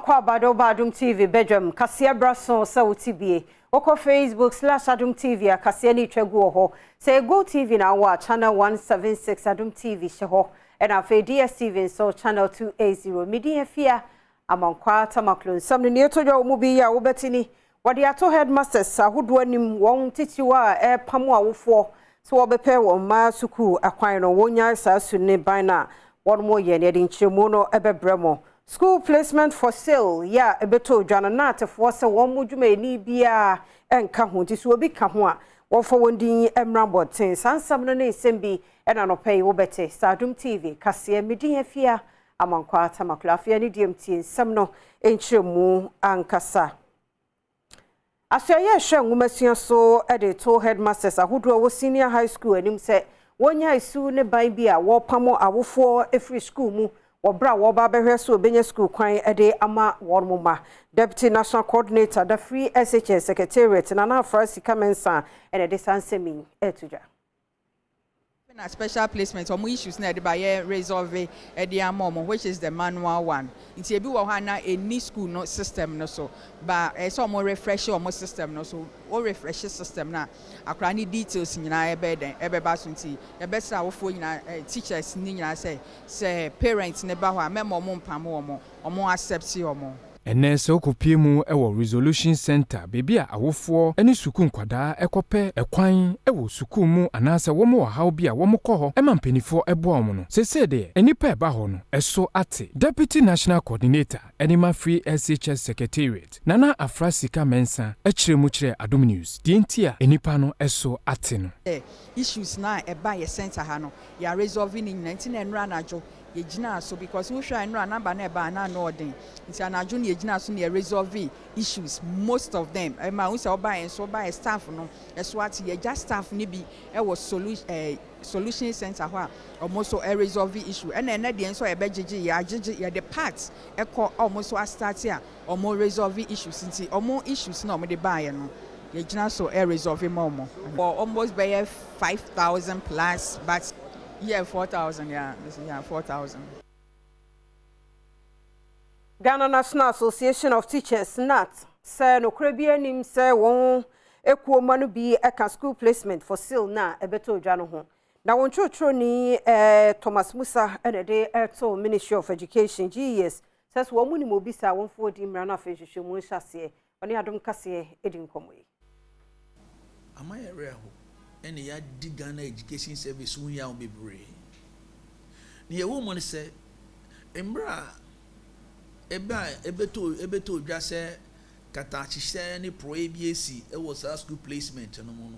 Akɔ abado ba Adom TV badwam kaseɛ bra so sɛ wote bie. Wokɔ Facebook/AdomTV a, kaseɛ no retwa gu wɔ hɔ. Sɛ Go TV na wowɔ a, channel 176 Adom TV hyɛ hɔ. Ɛna afei DSTV nso channel 280. Me din Afia Amankwaa Tamaklo. Nsɛm no nea ɛtɔ dwa wɔ mu bi yi a wobɛte ni. Wɔde ato headmasters ahodoɔ anim, wɔn titiriw a ɛrepam awofoɔ sɛ wɔbɛpɛ wɔn mma sukuu akwan no, wɔnnyae saa su ne ban no a wɔyɛ no. Yɛde nkyerɛmu no bɛbrɛ mo. School placement for sale yɛ a ɛbɛtɔ dwa no, na atefoɔ sɛ wɔn mo dwumayɛni biara nka ho, nti sɛ obi ka ho a, wɔmfa wɔn din mmra mmɔnten. Saa nsɛm no ne nsɛm bi ɛna anɔpa yi wobɛte. Sɛ Adom TV kaseɛ, me din Afia Amankwaa Tamaklo. Afei ne deɛ mtie nsɛm no nkyerɛmu ankasa. Asoɛyɛ ɛhwɛ nwomasua so de to headmasters ahodoɔ a wɔ senior high school anim sɛ wɔnya esu ne ban bi a wɔrepam awofoɔ efiri school mu wɔ berɛ a wɔreba abɛhwɛ so obɛnya school kwan de ama wɔn mo ma. Deputy National Coordinator da Free SHS Secretariat, Nana Afra Sika Mensa, ɛna ɛde saa nsɛm yi ɛreto dwa. Na special placement ɔmo issues na yɛde ba yɛ resolve ɛde ama ɔmo, which is the manual one. Nti ebi wɔ hɔ a na eni school no system no so ba, ɛsɛ ɔmo refresh ɔmo system no so. O refresh system na akwaraa ne details nyinaa ɛbɛyɛ dɛn ɛbɛba so. Nti yɛbɛsrɛ awofoɔ nyinaa, teachers ne nyinaa sɛ parents ne ba hɔ a, mɛma ɔmo mpam wɔn, ɔmo accept ɔmo. Ɛnnɛ sɛ wokɔpie mu wɔ Resolution Center, baabi a awofoɔ ne sukuu nkwadaa ɛkɔpɛ ɛkwan wɔ sukuu mu anaasɛ wɔn wɔ haw bi a wɔkɔ hɔ ma mpanimfoɔ ɛboa wɔn no, seesei deɛ nnipa ɛba hɔ no ɛso ate. Deputy National Coordinator ɛne ma Free SHS Secretariat, Nana Afra Sika Mensa, ɛkyerɛ mu kyerɛ Adom News deɛ nti a nnipa no ɛso ate no. Issues na ɛba yɛ center ha no, yɛ resolve ne nyinaa. Nti na nnura anadwo yɛgyina so, because wohwɛ a nnura namba na ɛba na ano ɔden, nti anadwo no yɛgyina so na yɛ resolve issues, most of them. Ɛma wo sɛ ɔba yɛn so, ɔba yɛ staff no ɛso ate. Yɛgya staff no bi ɛwɔ solution center hɔ a ɔmo nso ɛresolve issue. Ɛna ɛnɛ deɛ nso yɛbɛgyegye, yɛ agyegye, yɛde part ɛkɔ a ɔmo nso astart a ɔmo resolve issues. Nti ɔmo issues na ɔmo de baayɛ no, yɛgyina so ɛresolve ma ɔmo. Wɔ almost bɛyɛ 5,000 plus, but yeah, 4,000, yeah, 4,000. Ghana National Association of Teachers, GNAT, sɛ nokorɛ bi anim sɛ wɔn ekuo ma no bi ɛka school placement for sale na ɛbɛtɔ odwa no ho. Na wɔn twerɛtwerɛni Thomas Musa ɛna ɛde ɛto Ministry of Education, GES, sɛ wɔn mu nim obi sa wɔn fo di mmara no, afei nhwehwɛmu nhyɛ aseɛ. Ɔne Adom kaseɛ edi nkɔmɔ yi. Ama yɛ werɛ ho ɛna yɛadi Ghana Education Service ho yaw bebree. Ne yɛwɔ mu no sɛ mmerɛ a ebe a ɛbɛtɔ odwa sɛ katahyehyɛ ne porɔeɛ bi esi ɛwɔ saa school placement no mu no,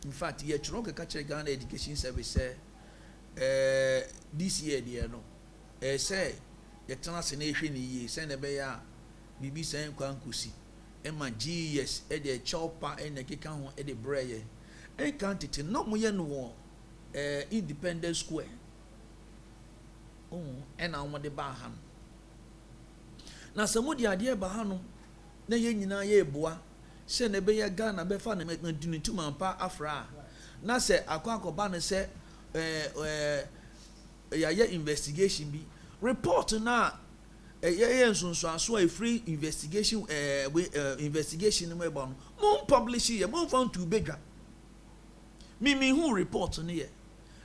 in fact, yɛtwerɛ keka kyerɛ Ghana Education Service sɛ this year deɛ no, sɛ yɛtena ase na yɛhwɛ ne yie sɛnea ɛbɛyɛ a biribi sɛn kwan nkosi ɛma GES ɛde ɛkyɛw pa ɛna ɛkeka ho ɛde brɛ yɛ. Ɛnka tete na ɔmo yɛ no wɔ Independence Square ɔmo ɛna ɔmo de baa ha no. Na sɛ mo de adeɛ ba ha no na yɛn nyinaa yɛ eboa sɛ na ɛbɛyɛ Ghana bɛfa ne ne ntoma mpa afra a, na sɛ akɔ akɔba no sɛ ɛɛ ɛɛ yɛayɛ investigation bi report na ɛyɛ yɛ nsonsanso a efiri investigation ɛɛ we ɛɛ investigation no mu ɛbɔ no, mo publish yɛ, mo nfa ntu bedwa. Mimi hu report no yɛ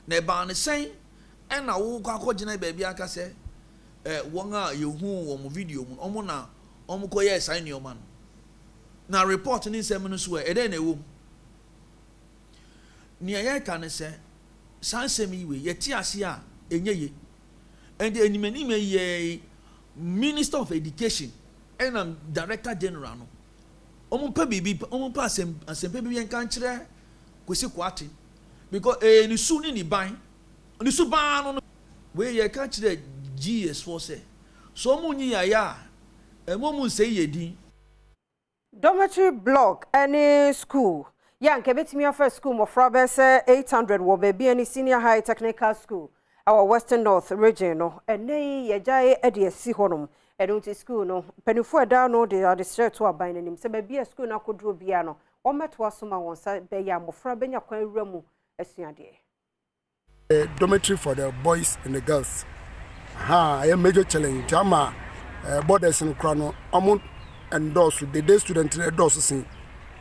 na ɛbaa ne sɛn ɛna wokɔ akɔgyina baabi aka sɛ wɔn a yɛhu wɔn video mu, wɔn na wɔn kɔ yɛ saa nneɛma no, na report ne nsɛm no so ɛ, ɛdɛn na ɛwɔ mu? Nea yɛreka ne sɛ saa nsɛm yi wei yɛte ase a ɛnyɛ ye. Ɛnti animanim yɛ Minister of Education ɛna Director General no, wɔn mpɛ biribi, wɔn mpɛ asɛm asɛmpɛ bi yɛn ka nkyerɛ Kwesi Kwate, because ɛyɛ ne su ne ne ban, ne su baa no. Wei yɛka kyerɛ GES foɔ sɛ so wɔn nyi yaya a ɛmo mu nsɛn yɛ din. Dormitory block ne school yɛ anka ebɛtumi afa school mmɔfra bɛyɛ sɛ 800 wɔ baabi ne Senior High Technical School ɛwɔ Western North Region no, ɛnɛ yi yɛgyae de asi hɔnom. Ɛno nti school no mpanimfoɔ ɛda no de adesrɛ to aban n'anim sɛ baabi a school no akɔduro biara no, wɔmmɛtoa so ma wɔn nsa bɛyɛ a mmɔfra bɛnya kwan wura mu asuadeɛ. Dormitory for the boys and the girls ha ɛyɛ major challenge, nti ama Boarders no koraa no ɔmo ndɔɔso, the day student no ɛdɔɔso sen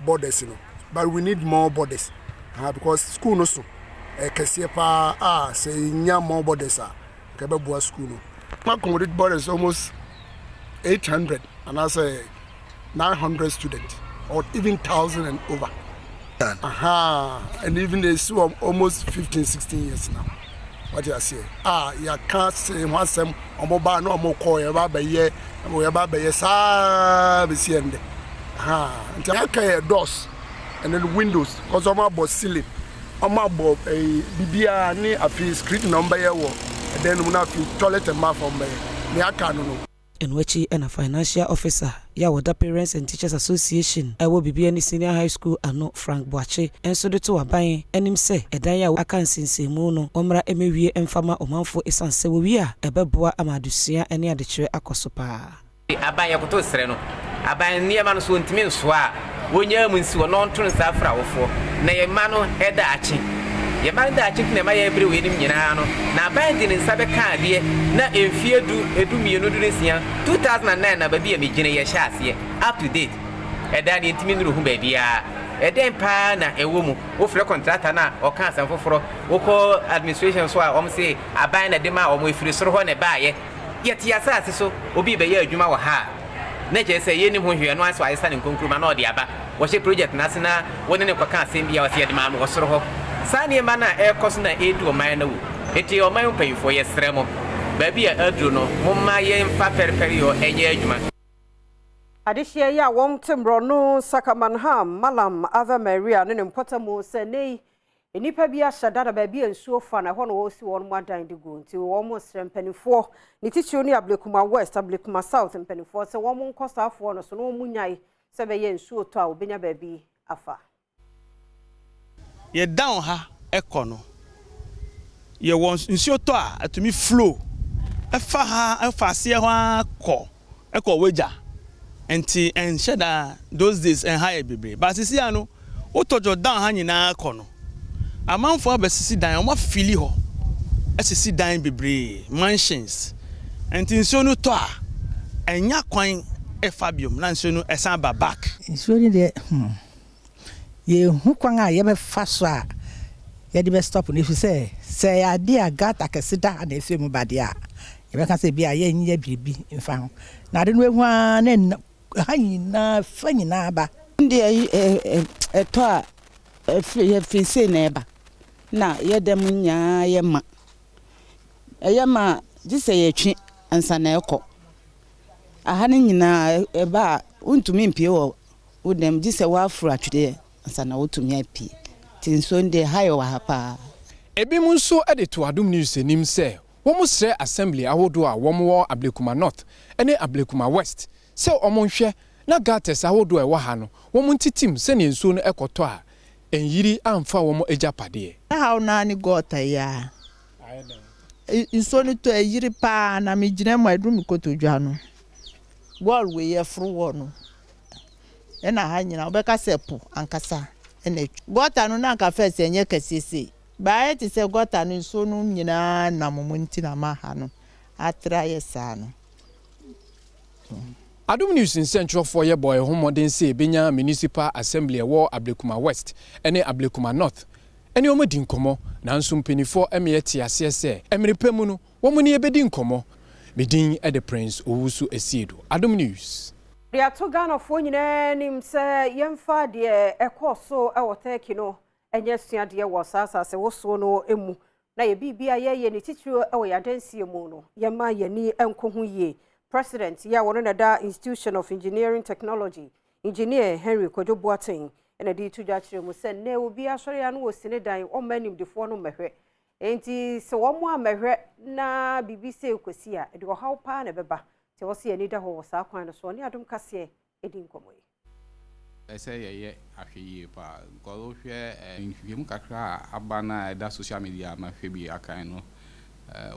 boarders no, but we need more boarders because school no so ɛyɛ kɛseɛ paa a sɛ yɛnya more boarders a nka ɛbɛboa school no. Accommodate boarders almost 800 anaasɛ 900 students or even 1,000 and over. Aha, and even they see almost 15, 16 years now. What you say? Ah, yɛaka se ho asɛm, ɔmo ba na ɔmo kɔ, yɛba abɛyɛ, yɛba abɛyɛ saa bɛsi ɛndɛ. Aha, nti aka yɛ doors and then windows, cause ɔmo abɔ ceiling, ɔmo abɔ ɛyi bibiara ne afei screen na ɔmo bɛyɛ wɔ ɛdan no mu, na afei toilet and bath ɔmo bɛyɛ. Ne aka no. Ɛno akyi ɛna financial officer yɛ a wɔda Parents and Teachers Association ɛwɔ Bibiani Senior High School ano, Frank Boakye, nso de to aban anim sɛ ɛdan a aka nsensɛnmu no, wɔmmra mmɛwie mfama ɔmanfoɔ, ɛsiane sɛ wɔwie a ɛbɛboa ama adesua ne adekyerɛ akɔ so paa. Aban, yɛkoto srɛ no, aban nneɛma no so ntumi nsoa a wɔnyaa mu nsi wɔ na ɔnto no saa afra awofoɔ na yɛma no ɛda akye, yɛma no da akye nti na ɛma yɛbrɛ wɔ anim nyinaa no, na aban de ne nsa bɛka adeɛ na mfie 10, 12, 16, 2009 na baabi a megyina yɛhyɛ aseɛ, up to date ɛda ne yɛntumi nnuru ho baabiara. Ɛdɛn paa na ɛwɔ mu? Wofrɛ contractor no a, ɔka asɛm foforɔ. Wokɔ administration so a, wɔm se aban na de ma wɔn, ɛfiri soro hɔ na ɛbaayɛ. Yɛte asase so, obi bɛyɛ adwuma wɔ ha a, na kyerɛ sɛ yɛnim ho hwee no asɛ ayesa ne nkonkuruma na ɔde aba wɔhyɛ project no ase na wɔne ne kɔka asɛm bi a wɔsɛ yɛde maa no wɔ soro hɔ. Saa nneɛma no a ɛrekɔ so na ɛredi ɔman no wu. Nti ɔman mpanyinfoɔ, yɛsrɛ mo, baabi a aduro no, momma yɛmfa pɛrepɛreyɔ ɛnyɛ adwuma. Adehyeɛ yi a wɔn te mmorɔno Sakamanham, Malam Ava Maria ne ne mpɔtamu sɛ ne nnipa bi ahyɛ dada baabi a nsuo fa na ɛhɔ na wɔsi wɔn mu adan de gu, nti wɔn srɛ mpanimfoɔ ne titiriw ne Ablekuma West, Ablekuma South mpanimfoɔ sɛ wɔn nkɔ saafoɔ no so na wɔn nyae sɛ bɛyɛ nsuo tɔ a wɔbɛnya baabi afa. Yɛ down ha ɛkɔ no, yɛwɔ nsuo tɔ a ɛtumi flow ɛfa ha, ɛfa aseɛ hɔ ara kɔ ɛkɔ wagya, nti ɛnhyɛ da those days ɛnha yɛ bebree. But sisi ano wotɔjɔ down ha nyinaa kɔ no, amanfoɔ abɛsisi dan, wɔn afili hɔ ɛsisi dan bebree, mansions, nti nsuo no tɔ a ɛnya kwan ɛfa biom na nsuo no ɛsan ba back. Nsuo no deɛ, yɛhu kwan a yɛbɛfa so a yɛde bɛ stop no, ɛfiri sɛ sɛ ɛyɛ adeɛ a gutter kɛse da ha na ɛfiri mu ba deɛ a, yɛbɛka sɛ bi a yɛnyɛ biribi mfa ho, na ade no ehu ara na ɛna ha nyinaa fa nyinaa ba. Deɛ ɛtɔ a yɛfiri sei na ɛba na yɛda mu nyinaa yɛ ma ɛyɛ ma gye sɛ yɛtwe ansa na ɛkɔ aha no nyinaa. Ɛba a wontumi mpie wɔ wo dɛm gye sɛ woaforo atwedeɛ ansa na wotumi apue, nti nsuo no deɛ ha yɛ wɔ ha paa. Ebinom nso de to Adom News anim sɛ wɔn srɛ assembly ahodoɔ a wɔn wɔ Ablekuma North ne Ablekuma West sɛ wɔn nhwɛ na gutters ahodoɔ a ɛwɔ ha no wɔn ntitim sɛnea nsuo no ɛkɔtɔ a ɛnyiri amfa wɔn agyapadeɛ. Haw naa ne gutter yi a nsuo no tɔ ɛyiri paa na megyina mu a ɛduru me kotodwa no. Wall wei yɛforo wɔ no ɛna ha nyinaa wobɛka sɛ po ankasa ɛna atwa. Gutter no na anka first ɛnyɛ kɛseɛ sei, baayɛ te sɛ gutter no, nsuo no nyinaa nam mu nti na ma ha no atra yɛ saa no. Adom News nsɛntwerɛfoɔ yɛbɔ ɛho mmɔden sɛ ebɛnya Municipal Assembly ɛwɔ Ablekuma West ne Ablekuma North ɛne wɔn adi nkɔmmɔ, nanso mpanimfoɔ ɛmɛ te aseɛ sɛ mmerɛ pɛ mu no wɔn ne yɛbɛdi nkɔmmɔ. Medin ɛde Prince Owusu Esiedu, Adom News. De ato Ghanafoɔ nyinaa anim sɛ yɛmfa deɛ ɛkɔɔ so ɛwɔ Turkey no ɛnyɛ suadeɛ wɔ saa asase wosoɔ no mu, na yɛ biribi a yɛyɛ ne titiri ɛwɔ yɛn adansie mu no, yɛma yɛni nkɔ ho yie. President yɛ a wɔno na da Institution of Engineering Technology, Engineer Henry Kwadwo Boateng, ɛna de to dwa kyerɛ mu sɛ nnɛ obi asɔre ano wɔ sine dan ɔmma animdefoɔ no mmɛhwɛ, nti sɛ wɔn a mmɛhwɛ na biribi sɛ kɔsi a, ɛde ɔhaw paa na ɛbɛba, nti wɔsi yɛn ani da hɔ wɔ saa kwan no so. Ɔne Adom Kaseɛ ɛdi nkɔmmɔ yi. Ɛsɛ yɛyɛ ahwɛ yie paa because wohwɛ nhwehwɛmu kakra a aba no a ɛda social media a mahwɛ bi akan no,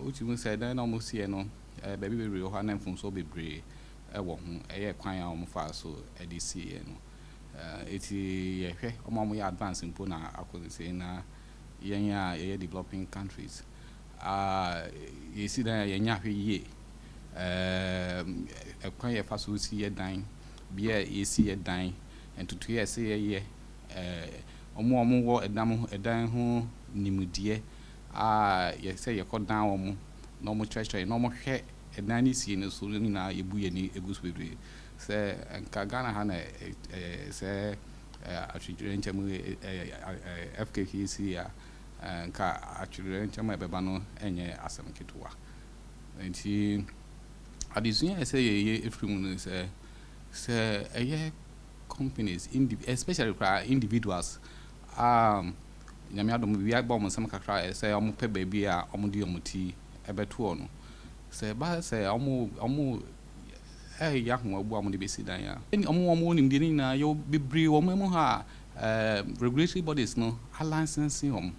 wotumi sɛ dan na ɔmo siɛ no, baabi bebree wɔ hɔ a na mfomsoɔ bebree ɛwɔ ho, ɛyɛ kwan a ɔmo fa so ɛde siiɛ no. Eti yɛhwɛ ɔmo a ɔmo yɛ advance mpo na akɔ sɛ na yɛn a yɛyɛ developing countries a yɛsi dan a yɛnyɛ ahwɛ yie. Kwan a yɛfa so si yɛ dan, bea a yɛsi yɛ dan, ntotoeɛ a ɛsɛ yɛyɛ, wɔn a wɔwɔ ɛdan ho ɛdan ho nimdeɛ a yɛ sɛ yɛkɔdan wɔn na wɔkyerɛkyerɛ yɛn na wɔhwɛ ɛdan no sie no so no nyinaa yɛbu yɛn ani gu so bebree. Sɛ nka Ghana ha na sɛ atwetwerɛnkyɛm earthquake yi si a, nka atwetwerɛnkyɛm a ɛbɛba no nyɛ asɛm ketewa. Nti adesua a ɛsɛ yɛyɛ firi mu no sɛ, sɛ ɛyɛ companies, especially koraa individuals a Nyame adom biribi abɔ wɔn nsam kakra a ɛsɛ wɔpɛ baabi a wɔde wɔn ti bɛtoɔ no, sɛ ɛba sɛ wɔn wɔn ɛyɛ ahoɔbo a wɔde bɛsi dan a, wɔn a wɔwɔ nimdeɛ no nyinaa, yɛwɔ bebree wɔ ɔman mu ha a regulatory bodies no alicense wɔn.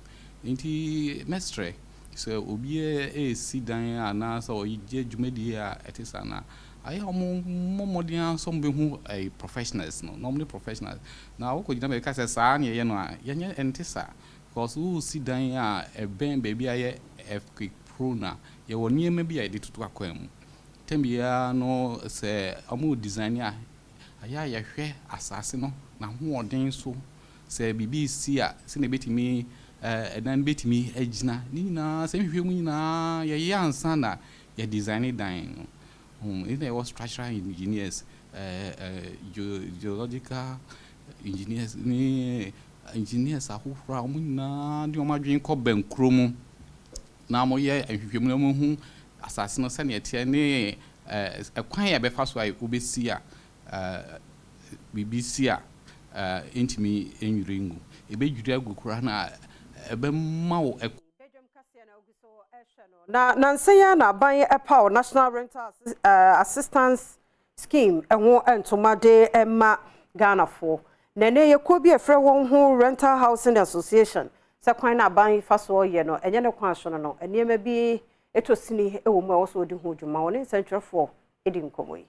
Nti mɛsrɛ sɛ obi resi dan anaasɛ ɔyɛ dwumadie a ɛte saa no a, ayɛ a wɔmmɔ mmɔden ara sɛ wɔbɛhu professionals no na wɔne professionals. Na wokɔgyina baabi ka sɛ saa na yɛyɛ no a, yɛnyɛ ɛnte saa. Because woresi dan a ɛbɛn baabi a ɛyɛ earthquake prone a, yɛwɔ nneɛma bi a yɛde toto akwan mu. Tɛm biara no sɛ wɔn design a, ayɛ a yɛhwɛ asase no n'ahoɔden so, sɛ biribi resi a, sɛnea ɛbɛtumi ɛdan no bɛtumi agyina. Ne nyinaa sɛ nhwehwɛ mu nyinaa yɛyɛ ansa na yɛ design dan no. Ɛna yɛwɔ structural engineers, geological engineers ne engineers ahodoɔ a wɔn nyinaa de wɔn adwene kɔ bɛnkuro mu na wɔyɛ nhwehwɛmu na wɔhu asase no sɛnea ɛteɛ ne ɛkwan a ɛbɛfa so a wobɛsi a biribi si a ɛntumi nwiri ngu. Ɛbɛdwiri agu koraa na ɛbɛma wo. Na nansa yi ara na aban paw National Rental Assistance Scheme ho ntoma de ma Ghanafoɔ. Na ɛnnɛ yɛ kuo bi a ɛfrɛ wɔn ho Rental Housing Association sɛ kwan no aban fa soɔ yɛ no ɛnyɛ ne kwan so no no, nneɛma bi tɔ sini wɔ mu a ɛwɔ sɛ wɔdi ho dwuma. Wɔne nsɛntwerɛfoɔ di nkɔmmɔ yi.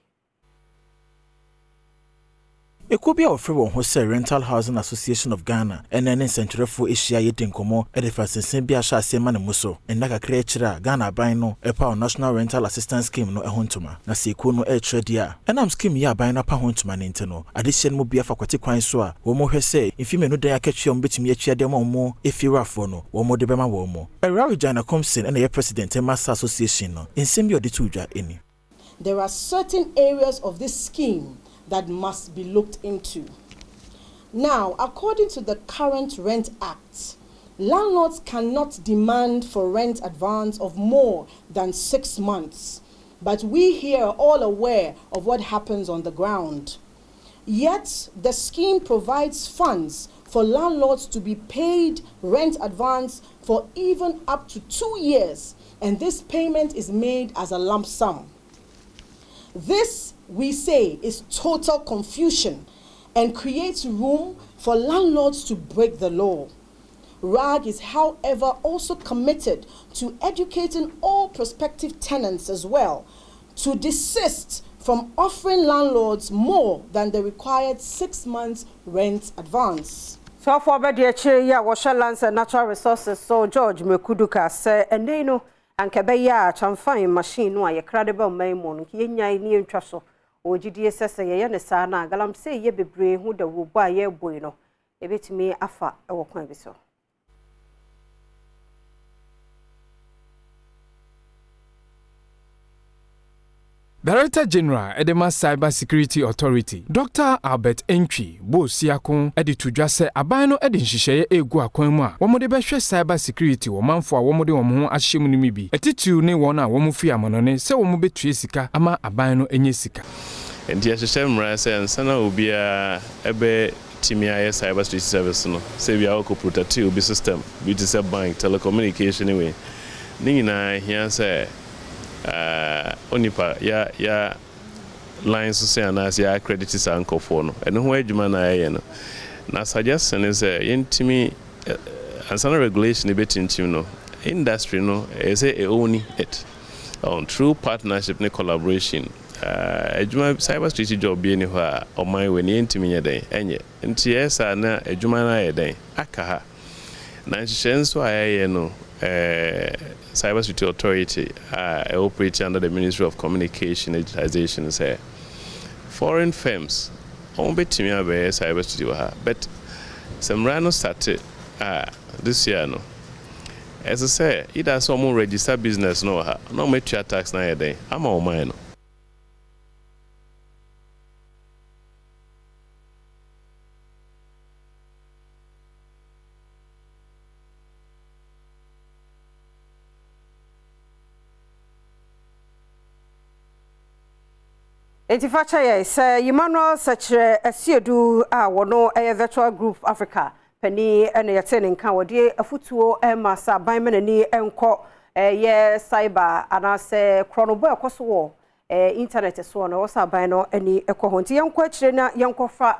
Ekuo bi a wɔfrɛ wɔn ho sɛ Rental Housing Association of Ghana ɛnnɛ ne nsɛntwerɛfoɔ ahyia redi nkɔmmɔ de fa nsɛnsɛm bi a ahyɛ aseɛ ma ne mu so nna kakra akyiri a Ghana aban no paw National Rental Assistance Scheme no ho ntoma. Na sɛ ekuo no rekyerɛ deɛ a ɛnam scheme yi a aban no apa ho ntoma no nti no, adehyeɛ no mu bi afa kwati kwan so a wɔhwɛ sɛ mfeɛ mmienu dan akatua a wɔbɛtumi atua de ama wɔn efiewurafoɔ no, wɔde bɛma wɔn. Awuraa Regina Compson na ɛyɛ President ma saa association no. Nsɛm bi a ɔde too dwa ni. There are certain areas of this scheme that must be looked into. Now, according to the current Rent Act, landlords cannot demand for rent advance of more than 6 months. But we here are all aware of what happens on the ground. Yet, the scheme provides funds for landlords to be paid rent advance for even up to 2 years, and this payment is made as a lump sum. This, we say, is total confusion and creates room for landlords to break the law. RAG is, however, also committed to educating all prospective tenants as well to desist from offering landlords more than the required 6 months rent advance. Soafoɔ abadiakyire yi a wɔhyɛ Lands and Natural Resources so George Mekudu kaa sɛ ɛnnɛ yi no anka ɛbɛyɛ a kyamfan machine no a yɛkra de ba ɔman mu no nka yɛnnyae na yɛntwa so. Ɔwɔ gyidie sɛ sɛ yɛyɛ no saa no a galamsey yɛ bebree ho dawurubɔ a yɛrebɔ yi no ɛbɛtumi afa wɔ kwan bi so. Director General de ma Cyber Security Authority, Dɔkta Albert Antwi Boasiako de to dwa sɛ aban no de nhyehyɛeɛ regu akwan mu a wɔde bɛhwɛ cyber security wɔ manfoɔ a wɔde wɔn ho ahyɛ mu no mu bi, atitiriw ne wɔn a wɔfi amanɔne sɛ wɔbɛtua sika ama aban no anya sika. Enti yɛhyehyɛ mmara sɛ ansa na obiara bɛ tumi ayɛ cyber security service no, sɛ ebia wokɔ protect obi system bi te sɛ bank, telecommunication ne wei, ne nyinaa ehia sɛ onipa ya ya licence anaasɛ ya accredit saa nkorɔfoɔ no. Ɛno ho adwuma na yɛyɛ no. Na suggestion ne sɛ yɛntumi ansa na regulation no bɛtintim no, industry no ɛyɛ sɛ ɛ own it through partnership ne collaboration. Adwuma, cyber security job biara nni hɔ a ɔman wei no yɛntumi nyɛ dɛn nyɛ. Nti ɛyɛ saa na adwuma no ayɛ dɛn aka ha. Na nhyehyɛe nso a yɛyɛ no, Cyber Security Authority a ɛ operate under the Ministry of Communication and Digitization sɛ, Foreign firms wɔn bɛtumi abɛyɛ cyber security wɔ ha but sɛ mmara no starte a this year no ɛsɛ sɛ either sɛ wɔn register business no wɔ ha na wɔn atua tax no ayɛ dɛn ama ɔman no. Enti fa kyɛ yɛn sɛ Emmanuel Sɛkyerɛ Asiedu a wɔno yɛ Virtual Group Africa panin na yɛtee ne nka wɔde afutuo ma sɛ aban ma n'ani nkɔ yɛ cyber anaasɛ korɔnobɔ a ɛkɔ so wɔ internet soɔ no ɛwɔ sɛ aban no ani kɔ ho. Nti yɛnkɔ akyire na yɛnkɔfa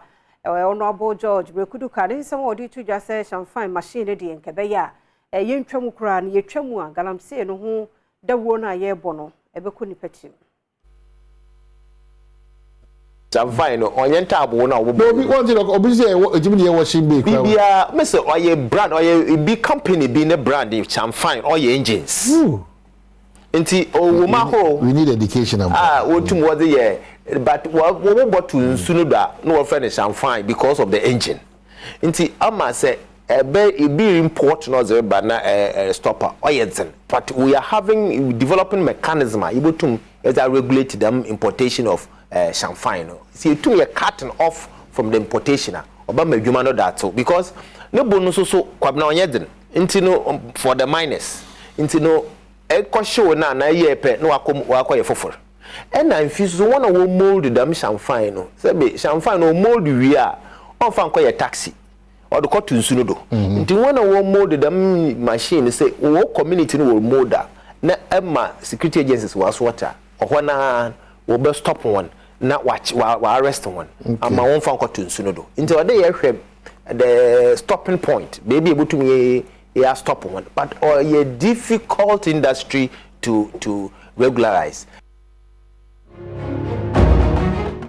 Honourable George Brekuduka ne nsɛm a wɔde to dwa sɛ Shamfine machine no deɛ nka ɛbɛyɛ a yɛntwa mu koraa no yɛtwa mu a galamsey no ho dawuro no a yɛrebɔ no ɛbɛkɔ nipa tirim. Changfan no ɔnyɛ ntaaboo na ɔbobɔ. Obi wɔn ti dɔ obi sɛ ɛwɔ etimi de yɛ washing bay kura. Bibia me sɛ ɔyɛ brand ɔyɛ bi company bi ne brand Changfan ɔyɛ engines. Nti ɔwɔ mu ahorow. We need education ampa. A wotum wɔdze yɛ but wɔbobɔ to nsu no do a na wɔfrɛ no Changfan because of the engine. Nti ama sɛ ɛbɛ ebi import na ɔdze reba na ɛ stop a ɔyɛ dzen but we are having developing mechanism a yebotum yɛdze a regulate dɛm importation of changfan no. Sɛ yetum yɛ cutting off from the importation a ɔbɛma edwuma no do atsew because ne bo no so so Kwabena ɔnnyɛ dzen ntsi no for the miners ntsi no ekɔ hyew no anaa eyɛɛ pɛ na ɔakɔ ɔakɔyɛ fofor. Nna mfi so hɔn a wɔ mould dɛm changfan no sɛbe changfan no wɔ mould wie a ɔmmfa nnkɔyɛ taxi ɔde kɔto nsu no do. Ntsi hɔn a wɔ mould dɛm machine no sɛ wɔ community no wɔ mould a na ɛma security agencies wɔ asɔɔt a, hɔ no ara wɔbɛ stop hɔn na wɔakye wɔ arrest hɔn ama wɔmmfa nnkɔto nsu no do. Ntsi ɔwɔ dɛ yɛhwɛ the stopping point, beebi a yebotum yɛ yɛ stop hɔn but ɔyɛ difficult industry to to regularize.